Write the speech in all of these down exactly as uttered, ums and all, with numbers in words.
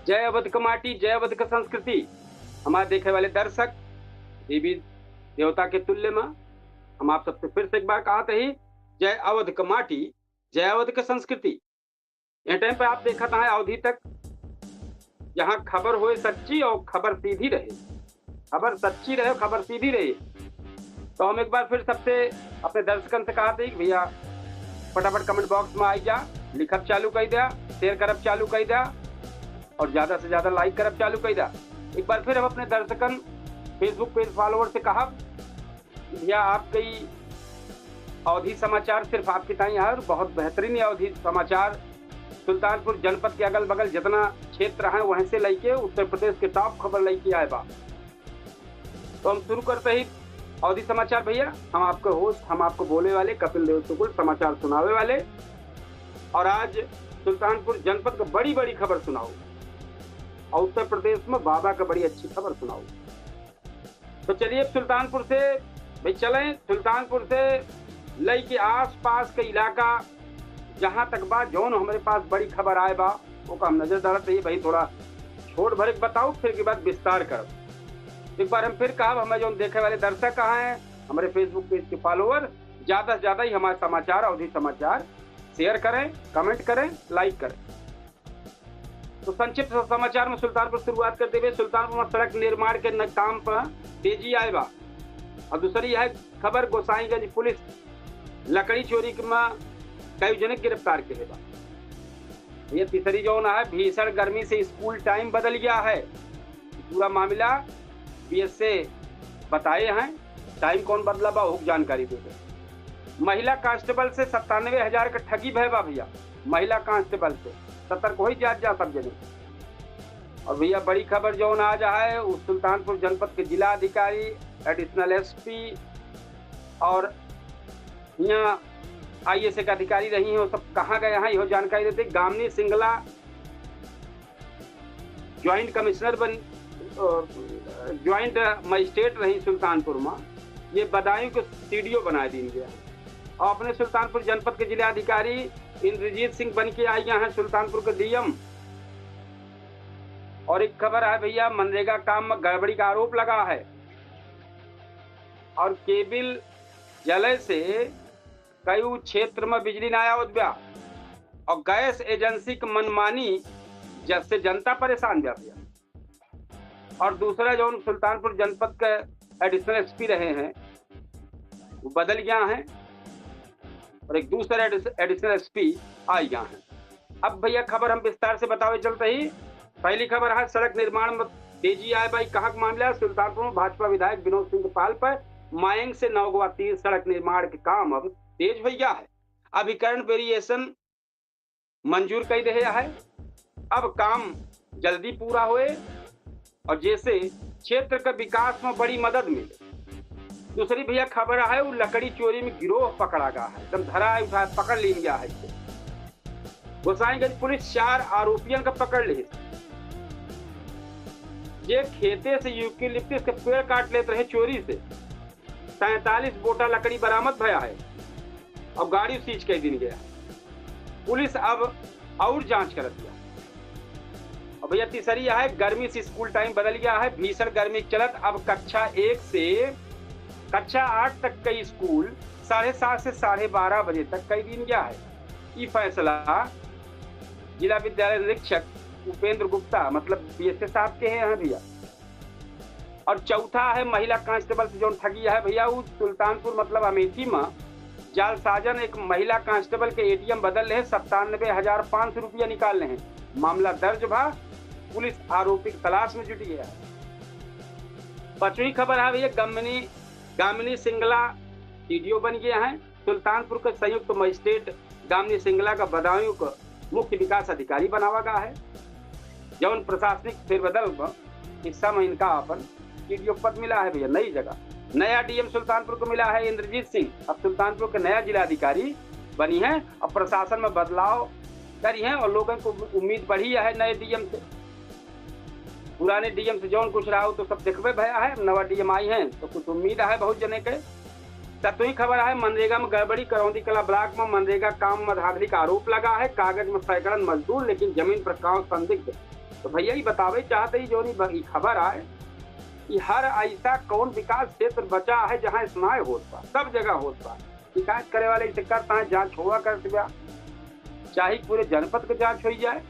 जय अवध क माटी, जय अवध क संस्कृति। हमारे देखे वाले दर्शक, देवी देवता के तुल्य में हम आप सबसे फिर से एक बार कहत ही, जय अवध क माटी, जय अवध क संस्कृति। ये टाइम पे आप देखत हैं अवधी तक, जहाँ खबर होए सच्ची और खबर सीधी रहे, खबर सच्ची रहे, खबर सीधी रहे। तो हम एक बार फिर सबसे, अपने दर्शकन से कहत ही कि भैया, फटाफट कमेंट बॉक्स में आई जा, लिखब चालू कई द्या, शेयर करब चालू कई द्या, और ज्यादा से ज्यादा लाइक करब चालू कई द्या। एक बार फिर हम अपने दर्शकन, Facebook पेज फॉलोअर से कहब, भैया, आपके ई अवधी समाचार सिर्फ आपके ताईं है और बहुत बेहतरीन अवधी समाचार। सुल्तानपुर जनपद के अगल बगल जितना क्षेत्र है, वहीं से लइके उत्तर प्रदेश के टॉप खबर लइके आए बा। तो हम शुरू करते ही अवधी समाचार। भैया, हम आपके होस्ट, हम आपको बोले वाले कपिल देव शुक्ल, समाचार सुनावे वाले। और आज सुल्तानपुर जनपद का बड़ी बड़ी खबर सुनाओ और उत्तर प्रदेश में बाबा का बड़ी अच्छी खबर सुनाओ। तो चलिए, अब सुल्तानपुर से भाई चलें, सुल्तानपुर से लइके आसपास के इलाका जहाँ तक बा, जौन हमरे पास बड़ी खबर आए बा, ओका हम नजर डालत रहिए। भाई, थोड़ा छोट भर एक बताओ, फिर के बाद विस्तार करब। एक बार हम फिर कहब, हमें जौन देखे वाले दर्शक हैं, हमारे Facebook पेज के फॉलोअर, ज्यादा से ज्यादा ही हमारे समाचार, अवधी समाचार शेयर करें, कमेंट करें, लाइक करें। तो संक्षिप्त समाचार में सुल्तानपुर शुरुआत करते हुए, सुल्तानपुर में सड़क निर्माण के न-, काम पर तेजी आए बा। और दूसरी है खबर, गोसाईगंज पुलिस लकड़ी चोरी के में कई जने गिरफ्तार के बा। ये तीसरी जौन है, भीषण गर्मी से स्कूल टाइम बदल गया है। पूरा मामला बीएसए बताए हैं, टाइम कौन बदला बा, ओहू जानकारी दे दे। महिला कांस्टेबल से सत्तानवे हजार के ठगी भय बा भैया, महिला कांस्टेबल से सतर्क होई जात जा सब जने। और भैया, बड़ी खबर जौन आज है, उ सुल्तानपुर जनपद के जिला अधिकारी, एडिशनल एसपी और यहाँ आईएएस के अधिकारी रही हैं, वो सब कहाँ गए हैं, यह जानकारी देते। गामिनी सिंगला ज्वाइंट कमिश्नर बन, अ, ज्वाइंट मजिस्ट्रेट रही सुल्तानपुर में, ये बदायूं के सीडीओ बनाए दीन गया। और अपने सुल्तानपुर जनपद के जिला अधिकारी इंद्रजीत सिंह बन के आई गया है सुल्तानपुर के डीएम। और एक खबर है भैया, मनरेगा काम में गड़बड़ी का आरोप लगा है और केबिल जले से कई क्षेत्र में बिजली ना आवत बा और गैस एजेंसी के मनमानी, जस से जनता परेशान बा भैया। और दूसरा जौन सुल्तानपुर जनपद के एडिशनल एसपी रहे हैं, वो बदल गया है और एक दूसरा एडिश-, एडिशनल एसपी आ गया है। अब भैया, खबर हम विस्तार से बतावे चलते ही, पहली खबर है, सड़क निर्माण में तेजी आए बा। कहाँ का मामला है? सुल्तानपुर में भाजपा विधायक विनोद सिंह के पहल पर मायंग से नौगवा तीर सड़क निर्माण के काम अब तेज हो गया है। अभिकरण वेरिएशन मंजूर कई रहे है। अब काम जल्दी पूरा होए और जैसे क्षेत्र के विकास में बड़ी मदद मिले। दूसरी भैया, खबर है, वो लकड़ी चोरी में गिरोह पकड़ा गया है, एकदम धरा है, उठाए पकड़ लीन गया है इसे। गोसाईगंज पुलिस चार आरोपियन का पकड़ ली, जे खेते से यूकेलिप्टस के पेड़ काट लेत रहे चोरी से। सैंतालीस बोटा लकड़ी बरामद भया है और गाड़ी सीज कर दीन गया। पुलिस अब और जांच करत गया। और भैया, तीसरी है, गर्मी से स्कूल टाइम बदल गया है। भीषण गर्मी के चलत अब कक्षा एक से कक्षा आठ तक के स्कूल साढ़े सात से साढ़े बारह बजे तक कई दीन गया है। ये फैसला जिला विद्यालय निरीक्षक उपेंद्र गुप्ता, मतलब बीएसए साहब के हैं भैया। और चौथा है महिला कांस्टेबल से जौन ठगी है भैया, उ सुल्तानपुर मतलब अमेठी में जालसाजन एक महिला कांस्टेबल के एटीएम बदल ले, सत्तानबे हजार पाँच सौ रुपया निकाल ले हैं। मामला दर्ज भा, पुलिस आरोपी की तलाश में जुटी है। पांचवी खबर है भैया, गामिनी, गामिनी सिंगला सीडीओ बन गया है। सुल्तानपुर के संयुक्त मजिस्ट्रेट गामिनी सिंगला का बदायूं का मुख्य विकास अधिकारी बनावा गया है, जौन प्रशासनिक फेरबदल में हिस्सा में इनका अपन सीडीओ पद मिला है भैया, नई जगह। नया डीएम सुल्तानपुर को मिला है इंद्रजीत सिंह, अब सुल्तानपुर के नया जिलाधिकारी बनी है और प्रशासन में बदलाव करी है और लोगन को उम्मीद बढ़ी है नए डीएम से। पुराने डीएम से जौन कुछ रहा हो तो सब देखबे भया है, नवा डीएम आई है तो कुछ उम्मीद है बहुत जने के। सतवीं खबर है, मनरेगा में गड़बड़ी, करौंदी कला ब्लॉक में मनरेगा काम में धांधली का आरोप लगा है। कागज में सैकड़न मजदूर, लेकिन जमीन पर काम संदिग्ध। तो भैया, ई बतावे चाहत ही, जौन ई ब-, ई खबर आए कि हर ऐसा कौन विकास क्षेत्र बचा है, जहाँ स्नाय होत बा, सब जगह होत बा। शिकायत करे वाले इसे करता है, जांच होवा करत बा, चाहे पूरे जनपद के जांच होई जाए।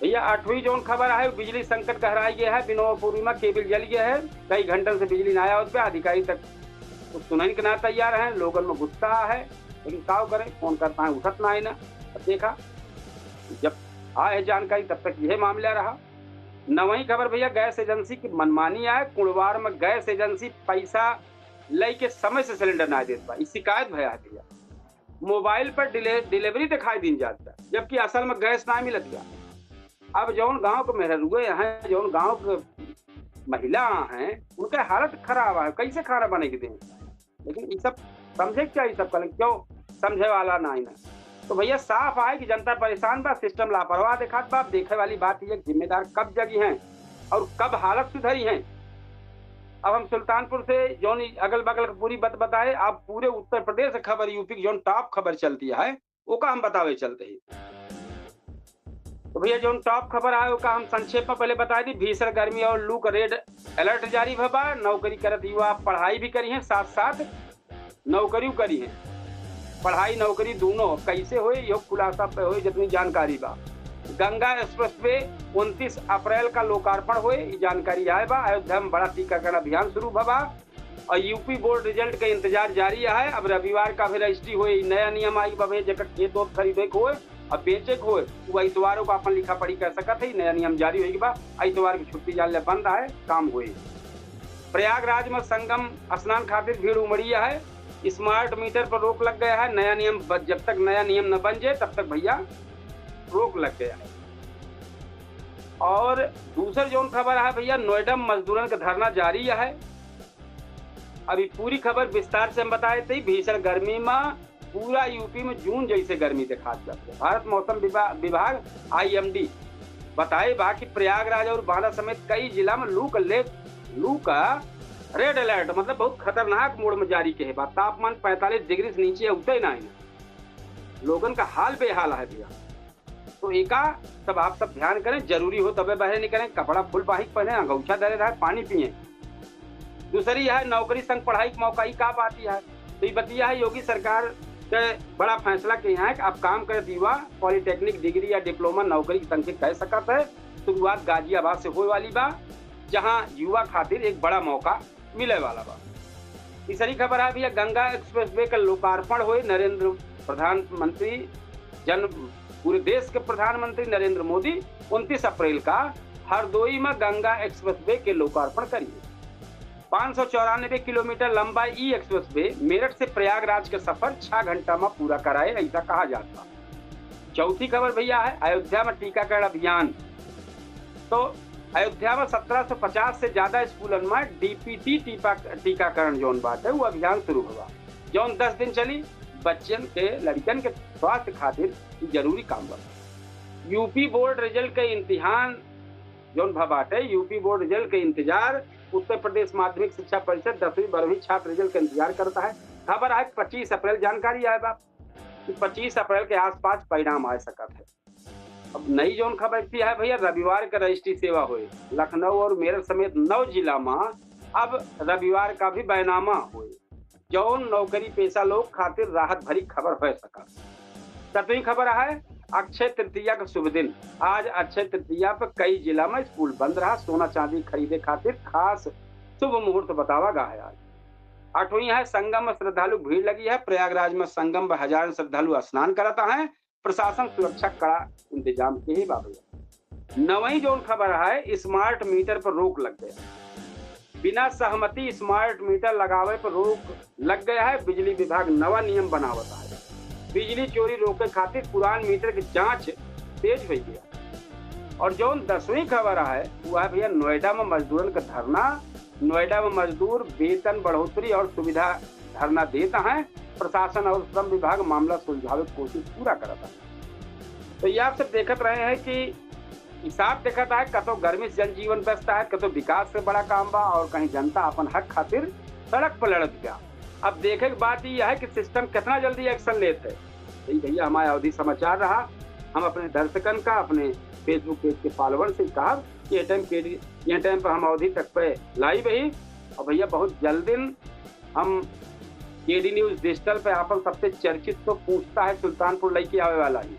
भैया, आठवीं जौन खबर है, बिजली संकट गहराई गया है, बिनोपुरी में केबल जल गया है, कई घंटन से बिजली ना आवत बा, अधिकारी तक कुछ सुनने के ना तैयार है, लोगन में गुस्सा है, लेकिन काव करे, फोन करता है, उठत ना है ना। अब देखा, जब आए है जानकारी, तब तक यह मामला रहा। नवही खबर भैया, गैस एजेंसी की मनमानी आए, कुड़वार में गैस एजेंसी पैसा लेके समय से सिलेंडर ना देत बा, ई शिकायत भया है भैया। मोबाइल पर डिले-, डिलीवरी दिखाई दीन जात बा, जबकि असल में गैस ना मिलत बा। अब जौन गांव के मेहरुए हैं, जौन गांव के महिला हैं, उनके हालत खराब है, कैसे खाना बने के दें? लेकिन ई सब समझे के चाहिए, सब कहले क्यों समझे वाला ना है ना। तो भैया, साफ आए कि जनता परेशान बा, सिस्टम लापरवाह देखात बा। अब देखे वाली बात ये, जिम्मेदार कब जगी हैं और कब हालत सुधरी हैं। अब हम सुल्तानपुर से जौन अगल बगल की पूरी बात बताए, अब पूरे उत्तर प्रदेश से खबर, यूपी की जौन टॉप खबर चलती है, ओका हम बतावे चलते ही। तो भैया, जौन टॉप खबर आए, ओका हम संक्षेप में पहले बताए दी। भीषण गर्मी और लू का रेड अलर्ट जारी भवा। नौकरी करत युवा पढ़ाई भी करी हैं, साथ साथ नौकरियों करी हैं। पढ़ाई नौकरी दोनों कैसे होए, यो खुलासा पे होए, जितनी जानकारी बा। गंगा एक्सप्रेसवे उनतीस अप्रैल का लोकार्पण होए, ई जानकारी आए बा। अयोध्या में बड़ा टीकाकरण अभियान शुरू भवा और यूपी बोर्ड रिजल्ट का इंतजार जारी है। अब रविवार का भी रजिस्ट्री होए, नया नियम आई बा भैया, जेकर खेत ओत खरीदे के होए और बेचे के होए, वो इतवारों को अपन लिखा पढ़ी कर सकत है। नया नियम जारी होए के बा, इतवार की छुट्टी जान ले बंद है, काम होए। प्रयागराज में संगम स्नान खातिर भीड़ उमड़ी है, स्मार्ट मीटर पर रोक लग गया है। नया नियम ब-, जब तक नया नियम न बन जाए, तब तक भैया रोक लग गया है। और दूसर जौन खबर है भैया, नोएडा में मजदूरन का धरना जारी है। अभी पूरी खबर विस्तार से हम बताए थे। भीषण गर्मी में पूरा यूपी में जून जैसे गर्मी देखात जात है। भारत मौसम विभा-, विभाग, आईएमडी, बताए बा कि प्रयागराज और बांदा समेत कई जिला में लू का ले-, लू का रेड अलर्ट, मतलब बहुत खतरनाक मोड में जारी के बा। तापमान पैंतालीस डिग्री से नीचे उतरे ना है। लोगन का हाल बेहाल है भैया। तो एका सब आप सब ध्यान करें, जरूरी हो तबे बाहर निकलें, कपड़ा फुल बाहिक पहने, अंगौछा धरे रहे, पानी पिए। दूसरी है नौकरी संग पढ़ाई के मौका, ई का बात है? तो ई बतिया है योगी सरकार के बड़ा फैसला के यहाँ है कि अब काम करत युवा पॉलिटेक्निक डिग्री या डिप्लोमा नौकरी के संग कह सकत है। शुरुआत गाजियाबाद से होए वाली बा, जहाँ युवा खातिर एक बड़ा मौका मिले वाला बा। तीसरी खबर है भैया, गंगा एक्सप्रेसवे का लोकार्पण होए। नरेंद्र प्रधानमंत्री जन, पूरे देश के प्रधानमंत्री नरेंद्र मोदी उनतीस अप्रैल का हरदोई में गंगा एक्सप्रेसवे के लोकार्पण करिए। पाँच सौ चौरानबे किलोमीटर लंबा ई एक्सप्रेसवे मेरठ से प्रयागराज के सफर छह घंटा में पूरा कराए, ऐसा कहा जाता। चौथी खबर भैया है अयोध्या में टीकाकरण अभियान। तो अयोध्या में सत्रह सौ पचास से ज्यादा स्कूलन में डीपीटी टीपा-, टीकाकरण जौन बात है, वो अभियान शुरू हुआ, जौन दस दिन चली। बच्चन के, लड़कन के स्वास्थ्य खातिर ई जरूरी काम बा। यूपी बोर्ड रिजल्ट के इम्तिहान जौन भा बाटे, यूपी बोर्ड रिजल्ट के इंतजार। उत्तर प्रदेश माध्यमिक शिक्षा परिषद दसवीं बारहवीं छात्र रिजल्ट का इंतजार करता है। खबर है पच्चीस अप्रैल जानकारी आए बा कि पच्चीस अप्रैल के आसपास परिणाम आ सकत है। अब नई जौन खबर इतनी है भैया, रविवार का रजिस्ट्री सेवा होए। लखनऊ और मेरठ समेत नौ जिला में अब रविवार का भी बैनामा होए, जौन नौकरी पेशा लोग खातिर राहत भरी खबर हो सकत। सतवीं खबर है अक्षय तृतीया का शुभ दिन। आज अक्षय तृतीया पर कई जिला में स्कूल बंद रहा, सोना चांदी खरीदे खातिर खास शुभ मुहूर्त बतावा गा है आज। आठवीं है संगम में श्रद्धालु भीड़ लगी है। प्रयागराज में संगम में हजारन श्रद्धालु स्नान करत हैं। प्रशासन सुरक्षा कड़ा इंतजाम के ही बा भैया। नवई जौन खबर है, स्मार्ट मीटर पर रोक लग गया। बिना सहमति स्मार्ट मीटर लगावे पर रोक लग गया है। बिजली विभाग नवा नियम बनावत है। बिजली चोरी रोके खातिर पुरान मीटर की जांच तेज हो गया। और जौन दसवीं खबर है, वो है भैया नोएडा में मजदूरन का धरना। नोएडा में मजदूर वेतन बढ़ोतरी और सुविधा धरना देत हैं। प्रशासन और श्रम विभाग मामला सुलझावे की कोशिश पूरा करत है। तो ये आप सब देखत रहे हैं कि ई साफ देखत है, कतो गर्मी से जनजीवन व्यस्त है, कतो विकास से बड़ा काम बा और कहीं जनता अपन हक खातिर सड़क पर लड़त बा। अब देखे के बात ई है कि सिस्टम कितना जल्दी एक्शन लेत है। तो ई भैया हमारे अवधी समाचार रहा। हम अपने दर्शकन का, अपने Facebook पेज के फॉलोअर से कहब कि यह टाइम केडी, यह टाइम पर हम अवधी तक पे लाइव ही। और भैया, बहुत जल्द दिन हम केडी न्यूज डिजिटल पे आपन सबसे चर्चित तो पूछता है सुल्तानपुर लइके आवे वाला ही।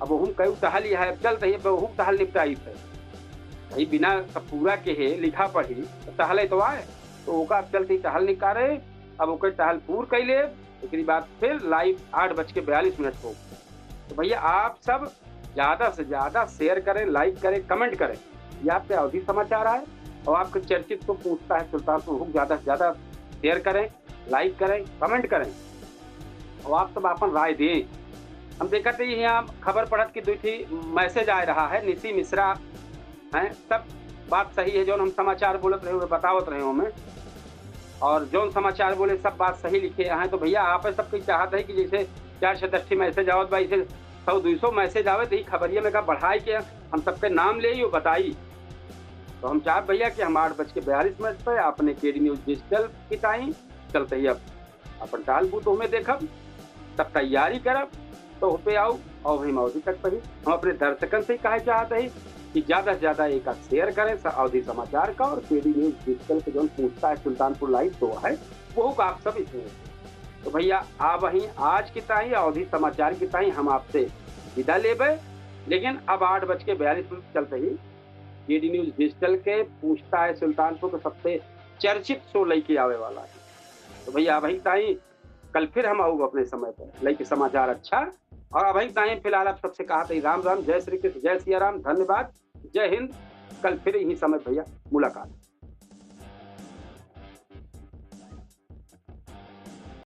अब ओहू कई टहल ही है, अब चलत ही, अब ओहू टहल निपटाई है भाई। बिना सब पूरा के है लिखा पढ़ी तो टहले तो आए, तो ओका अब चलत ही टहल निकाले। अब ओकर टहल पूर कैले, एकरी बाद फिर लाइव आठ बज के बयालीस मिनट हो। तो भैया, आप सब ज्यादा से ज्यादा शेयर करें, लाइक करें, कमेंट करें। ये आपके अवधी समाचार आए और आपके चर्चित तो पूछता है सुल्तानपुर हुक ज्यादा से ज्यादा शेयर करें, लाइक करें, कमेंट करें और आप सब अपन राय दें। हम देखत ही यहाँ खबर पढ़त कि दुई ठी मैसेज आ रहा है, निशी मिश्रा हैं, सब बात सही है, जौन हम समाचार बोलत रहे, वे बतावत रहे हमें, और जौन समाचार बोले, सब बात सही लिखे हैं। तो भैया, आप सबके चाहत है कि जैसे चार से दस ठी मैसेज आवत बा, ऐसे सौ दुई सौ मैसेज आवे, तो ई खबरिया में का बढ़ाई के हम सबके नाम ले, यो बताई। तो हम चाहब भैया कि हम आठ बज के बयालीस मिनट पे अपने केडी न्यूज डिजिटल की टाइम चलत ही अब अपन टाल बूथ ओमे देखब, तब तैयारी करब, तो हो पे आऊ और वही अवधी तक पे ही। हम अपने दर्शकन से ही कहे चाहत ही कि ज्यादा से ज्यादा एक शेयर करें स-, अवधी समाचार का, और केडी न्यूज डिजिटल के जौन पूछता है सुल्तानपुर लाइव तो है, वो का आप सब इसमें। तो भैया, अब वहीं आज की ताई अवधी समाचार की ताई हम आपसे विदा लेबे, लेकिन अब आठ बज के बयालीस मिनट चलत ही केडी न्यूज डिजिटल के पूछता है सुल्तानपुर के सबसे चर्चित शो लइके आवे वाला है। तो भैया, अब वहीं ताई कल फिर हम आऊब अपने समय पर लइके समाचार अच्छा। और अब वहीं ताई फिलहाल आप सबसे कहत ही राम राम, जय श्री कृष्ण, जय सिया राम, धन्यवाद, जय हिंद। कल फिर यही समय भैया मुलाकात।